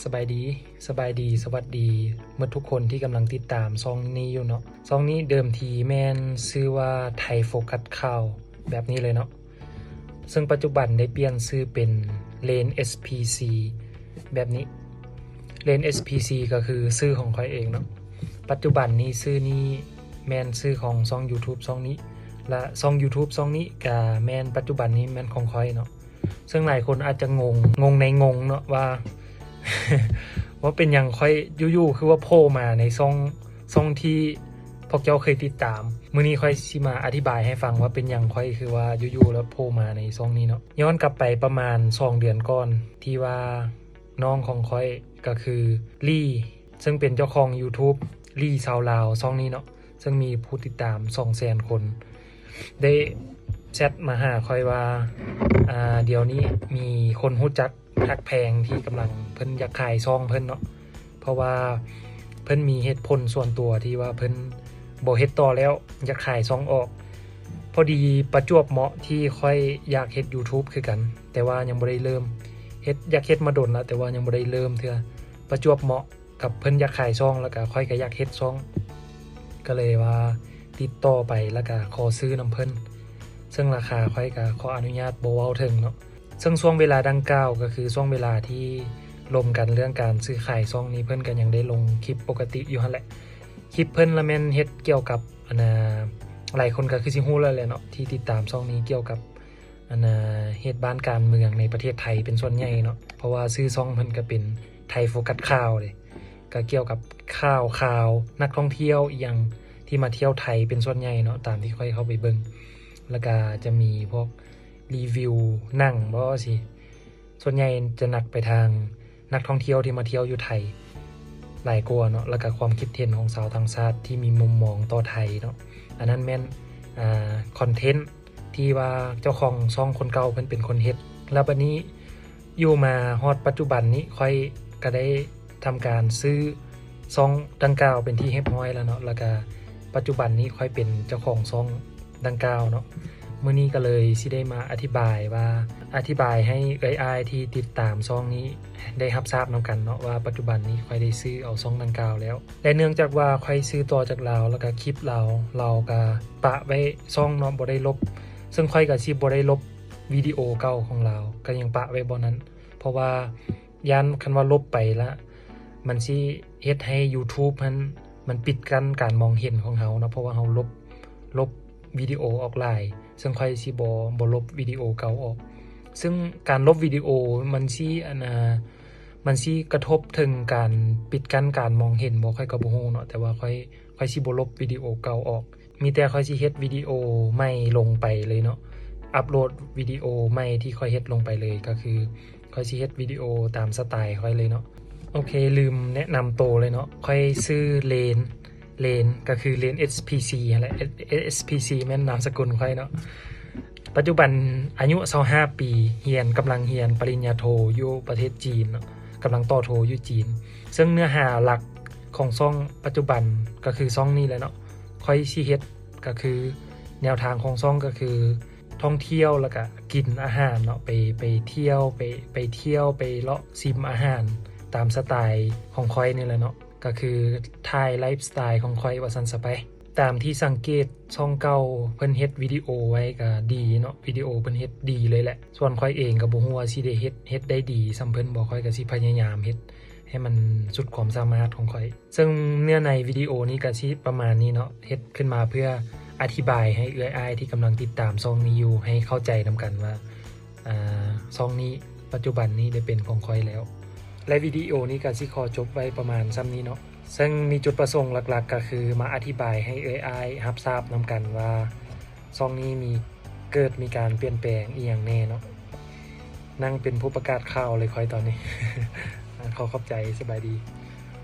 ສະບາຍດີ ສະບາຍດີ ສະຫວັດດີໝົດທຸກຄົນທີ່ກຳລັງຕິດຕາມຊ່ອງນີ້ຢູ່ເນາະ. ຊ່ອງນີ້ເດີມທີແມ່ນຊື່ວ່າ ໄທໂຟກັສຂ່າວ ແບບນີ້ເລີຍເນາະ. ເຊິ່ງປັດຈຸບັນໄດ້ປ່ຽນຊື່ເປັນ ເລນ ເອສພີຊີ ແບບນີ້. ເລນ ເອສພີຊີ ກໍຄືຊື່ຂອງຂ້ອຍເອງເນາະ. ປັດຈຸບັນນີ້ຊື່ນີ້ແມ່ນຊື່ຂອງຊ່ອງຢູທູບຊ່ອງນີ້ ແລະ ຊ່ອງຢູທູບຊ່ອງນີ້ກະແມ່ນປັດຈຸບັນນີ້ແມ່ນຂອງຂ້ອຍເນາະ. ເຊິ່ງຫຼາຍຄົນອາດຈະງົງ ງົງໃນງົງເນາະ ວ່າ ວ່າເປັນຫຍັງຂ້ອຍຢູ່ໆຄືວ່າໂຜ່ມາໃນຊ່ອງ ຊ່ອງທີ່ພວກເຈົ້າເຄີຍຕິດຕາມ. ມື້ນີ້ຂ້ອຍຊິມາອະທິບາຍໃຫ້ຟັງວ່າເປັນຫຍັງຂ້ອຍຄືວ່າຢູ່ໆແລ້ວໂຜ່ມາໃນຊ່ອງນີ້ເນາະ. ຍ້ອນກັບໄປປະມານສອງເດືອນກ່ອນ ທີ່ວ່ານ້ອງຂອງຂ້ອຍກໍຄື ລີ ເຊິ່ງເປັນເຈົ້າຂອງຢູທູບ ລີຊາວລາວ ຊ່ອງນີ້ເນາະ ເຊິ່ງມີຜູ້ຕິດຕາມສອງແສນຄົນ ໄດ້ແຊັດມາຫາຂ້ອຍວ່າ ອ່າ ດຽວນີ້ມີຄົນຮູ້ຈັກຮັກແພງທີ່ກຳລັງ ເພິ່ນຢາກຂາຍຊ່ອງເພິ່ນເນາະ ເພາະວ່າເພິ່ນມີເຫດຜົນສ່ວນຕົວທີ່ວ່າເພິ່ນບໍ່ເຮັດຕໍ່ແລ້ວ ຢາກຂາຍຊ່ອງອອກ. ພໍດີປະຈວບເໝາະທີ່ຂ້ອຍຢາກເຮັດຢູທູບຄືກັນ ແຕ່ວ່າຍັງບໍ່ໄດ້ເລີ່ມເຮັດ ຢາກເຮັດມາດົນລະ ແຕ່ວ່າຍັງບໍ່ໄດ້ເລີ່ມເທື່ອ. ປະຈວບເໝາະ ກັບເພິ່ນຢາກຂາຍຊ່ອງ ແລ້ວກະຂ້ອຍກະຢາກເຮັດຊ່ອງ ກະເລີຍວ່າຕິດຕໍ່ໄປ ແລ້ວກະຂໍຊື້ນຳເພິ່ນ ເຊິ່ງລາຄາຂ້ອຍກະຂໍອະນຸຍາດບໍ່ເວົ້າເຖິງເນາະ. ເຊິ່ງຊ່ວງເວລາດັ່ງກ່າວ ກະຄືຊ່ວງເວລາທີ່ລົມກັນເລື່ອງການຊື້ຂາຍຊ່ອງນີ້ ເພິ່ນກະຍັງໄດ້ລົງຄລິບປົກກະຕິຢູ່ຫັ້ນແຫຼະ. ຄລິບເພິ່ນລະແມ່ນເຮັດກ່ຽວກັບ ອັນນ່າ ຫຼາຍຄົນກະຄືຊິຮູ້ແລ້ວແຫຼະເນາະ ທີ່ຕິດຕາມຊ່ອງນີ້ ກ່ຽວກັບ ອັນນ່າ ເຫດການການເມືອງໃນປະເທດໄທເປັນສ່ວນໃຫຍ່ເນາະ ເພາະວ່າຊື່ຊ່ອງເພິ່ນກະເປັນ ໄທໂຟກັສຂ່າວເດ້ ກະກ່ຽວກັບຂ່າວ ຂ່າວ ນັກທ່ອງທ່ຽວອີ່ຫຍັງທີ່ມາທ່ຽວໄທເປັນສ່ວນໃຫຍ່ເນາະ ຕາມທີ່ຂ້ອຍເຂົ້າໄປເບິ່ງ ແລ້ວກະຈະມີພວກຣີວິວໜັງບໍຊີ້ ສ່ວນໃຫຍ່ຈະໜັກໄປທາງ ນັກທ່ອງທ່ຽວທີ່ມາທ່ຽວຢູ່ໄທຫຼາຍກວ່າເນາະ ແລ້ວກະຄວາມຄິດເຫັນຂອງຊາວຕ່າງຊາດທີ່ມີມຸມມອງຕໍ່ໄທເນາະ. ອັນນັ້ນແມ່ນ ອ່າ ຄອນເທັນທີ່ວ່າເຈົ້າຂອງຊ່ອງຄົນເກົ່າເພິ່ນເປັນຄົນເຮັດ. ແລ້ວບັດນີ້ຢູ່ມາຮອດປັດຈຸບັນນີ້ ຂ້ອຍກະໄດ້ທຳການຊື້ຊ່ອງດັ່ງກ່າວເປັນທີ່ຮຽບຮ້ອຍແລ້ວເນາະ ແລ້ວກະປັດຈຸບັນນີ້ຂ້ອຍເປັນເຈົ້າຂອງຊ່ອງ ດັ່ງກ່າວເນາະ. ມື້ນີ້ກະເລີຍຊິໄດ້ມາອະທິບາຍວ່າ ອະທິບາຍໃຫ້ເອື້ອຍອ້າຍທີ່ຕິດຕາມຊ່ອງນີ້ໄດ້ຮັບຊາບນຳກັນເນາະ ວ່າປັດຈຸບັນນີ້ຂ້ອຍໄດ້ຊື້ເອົາຊ່ອງດັ່ງກ່າວແລ້ວ ແລະ ເນື່ອງຈາກວ່າຂ້ອຍຊື້ຕໍ່ຈາກລາວ ແລ້ວກະຄລິບລາວ ລາວກະປະໄວ້ຊ່ອງເນາະ ບໍ່ໄດ້ລົບ ເຊິ່ງຂ້ອຍກະຊິບໍ່ໄດ້ລົບວິດີໂອເກົ່າຂອງລາວ ກະຍັງປະໄວ້ບ່ອນນັ້ນ ເພາະວ່າ ຢ້ານຄັນວ່າລົບໄປລະ ມັນຊິເຮັດໃຫ້ຢູທູບຫັ້ນ ມັນປິດກັ້ນການມອງເຫັນຂອງເຮົາເນາະ ເພາະວ່າເຮົາລົບ ລົບວິດີໂອອອກຫຼາຍ ເຊິ່ງຂ້ອຍຊິບໍ່ ບໍ່ລົບວິດີໂອເກົ່າອອກ. ເຊິ່ງການລົບວິດີໂອມັນຊິ ອັນນ່າ ມັນຊິກະທົບເຖິງການປິດກັ້ນການມອງເຫັນບໍ່ ຂ້ອຍກະບໍ່ຮູ້ເນາະ ແຕ່ວ່າຂ້ອຍ ຂ້ອຍຊິບໍ່ລົບວິດີໂອເກົ່າອອກ. ມີແຕ່ຂ້ອຍຊິເຮັດວິດີໂອໃໝ່ລົງໄປເລີຍເນາະ ອັບໂຫຼດວິດີໂອໃໝ່ທີ່ຂ້ອຍເຮັດລົງໄປເລີຍ ກະຄືຂ້ອຍຊິເຮັດວິດີໂອຕາມສະໄຕຂ້ອຍເລີຍເນາະ. ໂອເຄ ລືມແນະນຳໂຕເລີຍເນາະ ຂ້ອຍຊື່ເລນ ເລນ ກະຄືເລນ ເອສພີຊີ ຫັ້ນແຫຼະ ເອສພີຊີ ແມ່ນນາມສະກຸນຂ້ອຍເນາະ. ປັດຈຸບັນອາຍຸຊາວຫ້າປີ ຮຽນ ກຳລັງຮຽນປະລິນຍາໂທຢູ່ປະເທດຈີນເນາະ ກຳລັງຕໍ່ໂທຢູ່ຈີນ. ເຊິ່ງເນື້ອຫາຫຼັກຂອງຊ່ອງປັດຈຸບັນກະຄືຊ່ອງນີ້ແຫຼະເນາະ ຂ້ອຍຊິເຮັດ ກະຄືແນວທາງຂອງຊ່ອງກະຄືທ່ອງທ່ຽວ ແລ້ວກະກິນອາຫານເນາະ ໄປ ໄປທ່ຽວ ໄປ ໄປທ່ຽວ ໄປເລາະຊິມອາຫານຕາມສະໄຕຂອງຂ້ອຍນີ້ແຫຼະເນາະ ກະຄືຖ່າຍໄລຟ໌ສະໄຕຂອງຂ້ອຍວ່າຊັ້ນຊະໄປ. ຕາມທີ່ສັງເກດຊ່ອງເກົ່າເພິ່ນເຮັດວິດີໂອໄວ້ກະດີເນາະ ວິດີໂອເພິ່ນເຮັດດີເລີຍແຫຼະ ສ່ວນຂ້ອຍເອງກະບໍ່ຮູ້ວ່າຊິໄດ້ເຮັດ ເຮັດໄດ້ດີສ່ຳເພິ່ນບໍ່ ຂ້ອຍກະຊິພະຍາຍາມເຮັດໃຫ້ມັນສຸດຄວາມສາມາດຂອງຂ້ອຍ. ເຊິ່ງເນື້ອໃນວິດີໂອນີ້ກະຊິປະມານນີ້ເນາະ ເຮັດຂຶ້ນມາເພື່ອອະທິບາຍໃຫ້ເອື້ອຍອ້າຍທີ່ກຳລັງຕິດຕາມຊ່ອງນີ້ຢູ່ ໃຫ້ເຂົ້າໃຈນຳກັນວ່າ ອ່າ ຊ່ອງນີ້ປັດຈຸບັນນີ້ໄດ້ເປັນຂອງຂ້ອຍແລ້ວ ແລະ ວິດີໂອນີ້ກະຊິຂໍຈົບໄວ້ປະມານສ່ຳນີ້ເນາະ. ເຊິ່ງມີຈຸດປະສົງຫຼັກໆ ກະຄືມາອະທິບາຍໃຫ້ເອື້ອຍອ້າຍຮັບຊາບນຳກັນວ່າ ຊ່ອງນີ້ມີ ເກີດມີການປ່ຽນແປງອີ່ຫຍັງແດ່ເນາະ. ນັ່ງເປັນຜູ້ປະກາດຂ່າວເລີຍຂ້ອຍຕອນນີ້. ຂໍຂອບໃຈ ສະບາຍດີ.